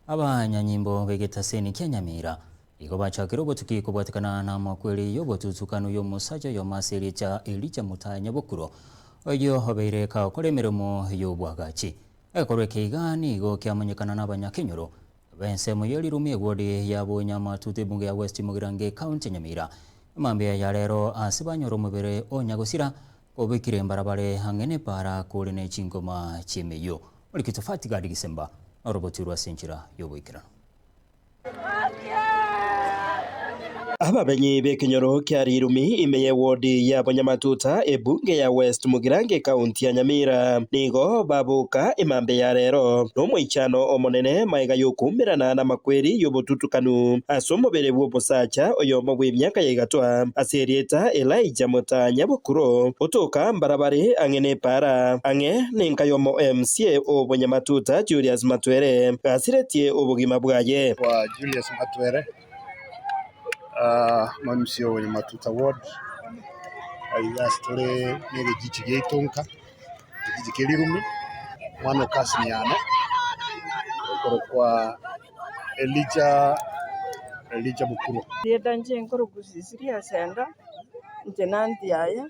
Abanyanyimbo b'egetaseni kia Nyamira igo bachakire obotuki kobwatekana namakweri y'obotutukanu y'omosacha oyomo ase erieta Elijah Mutaya Nyabokuro, oyio obeire kagokora emeremo y'obwagachi. Egekorwa eke iga nigo kiamanyekana n'abanyakenyoro b'ensemo ye rirumi ewodi ya Bonyamatutu ebunge ya West Mugirango ekaunti ya Nyamira. Mambia ya rero ase banyora omobere o nyagosira kobekire mbarabare ang'e nepaara kore ne chingoma chi'emeyio. Orikito Fatigadi Gisemba norobotirwe ase enchera y'oboikeranu. Abamenyi b'ekenyoro kia Rirumi ime y'ewodi ya Bonyamatuta ebunge ya West Mugirango ekaunti ya Nyamira nigo baboka emambia ya rero nomoichano omonene magega y'okoumerana namakweri y'obotutukanu ase omobere bw'omosacha oyomo bw'emiaka ya igatwa ase erieta Elijah Mutanya Bokuro otoka mbarabare ang'e nepaara ang'e Nenka y'omo MCA o Bonyamatuta Julius Matwere gasiretie obogima bwaye. Kwa Julius Matwere, omo MCA o Bonyamatuta ward, aiga ase tore negejiji giaito nka, ekejiji kia Rirumi, omwana o cousin yane, okorokwa Elijah, Elijah Bukuro. Rieta inche nkorokwa Cecilia Senda, inche na aunty yaye.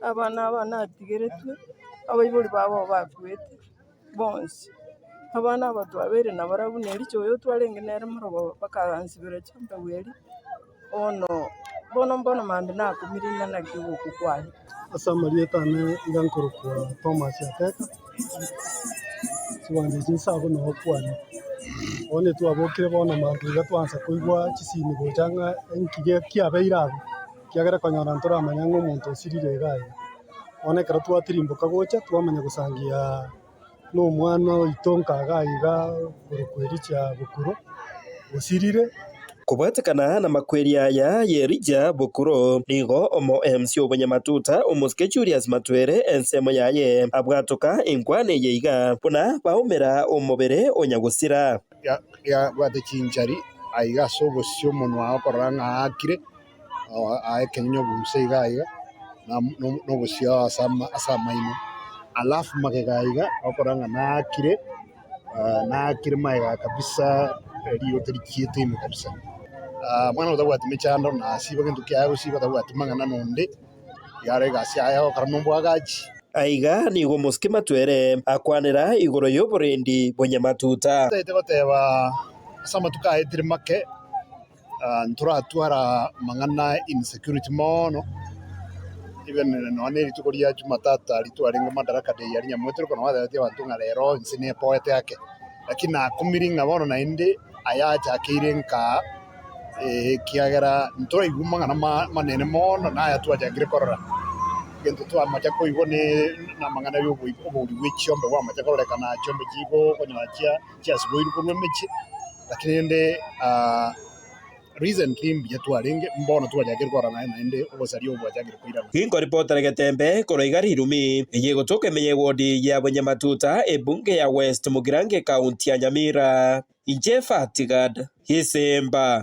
Abana aba natigeretwe, abaibori babo bakwete bonsi. Abana aba twabeire nabarabwo na ericha oyo twarenge nere moroboro bakansibera chimbegu eria, bono bono mbono mambia nakumire ng'a naki ogokwa kwaye. Ase amarieta ane iga nkorokwa Thomas Ateka, chibande echi nsabe noo kwane. Bono etwabokire bono mambia iga twansa koigwa chisimi gocha ng'a enki kiabeire abwo. Ekiagera konyora ntoramanya ng'a omonto osirire iga iga. Bono ekero twatirimboka gocha, twamanya gosangia na omwana oito nka iga iga okorokwa Elijah Bokuro, osirire. Kobwatekana namakweri aya y'Elijah Bokuro, nigo omo MC obonyamatuta omosike Julius Matwere ensemo yaye abwatoka enkwana eye iga buna baumera omobere o nyagosira. Yabwate chinchari aiga ase obosio omonwa okorora ng'a aakire. Aa ekenyinyi obunse iga iga, na obosio ase amaino, alafu magega iga okorora ng'a naakire, naakire magega kabisa rirote richiete ime kabisa. Omwana oyo tabwati mechando nasiba gento kiaye gosiba tabwati mang'ana nonde, iga are egasi yaye agokora na obwagachi. Aiga nigo omosike Matwere akwanera igoro y'oborendi bonyamatuta. Ntagete goteba ase amatuko aetire make. Ntoratwara amang'ana insecurity mono, even nonya na erituko ria jumatatu aria twarenge madaraka day aria nyamwetureko nabo batebetie abanto ng'a rero inse nepoete ake, lakini nakumiri ng'a bono naende aya achakeire nkaa ekiagera ntoraigwa amang'ana manene mono na aya twachakire korora. Egento twamacha koigwa ne namang'ana ya obouri bwa chiombe bwamacha kororekana chiombe chigokonyora chia chiasiboirwe korwa emechie. Lakini rende recently mbuya twarenge, mbono twachakire korora naye naende obosaria obo bwachakire koirana. Ginkoripotera getembe korwa iga rirumi, eye egotoka ime y'ewodi ya Bonyamatuta, ebunge ya West Mugirango ekaunti ya Nyamira. Inche Fatigad Gisemba.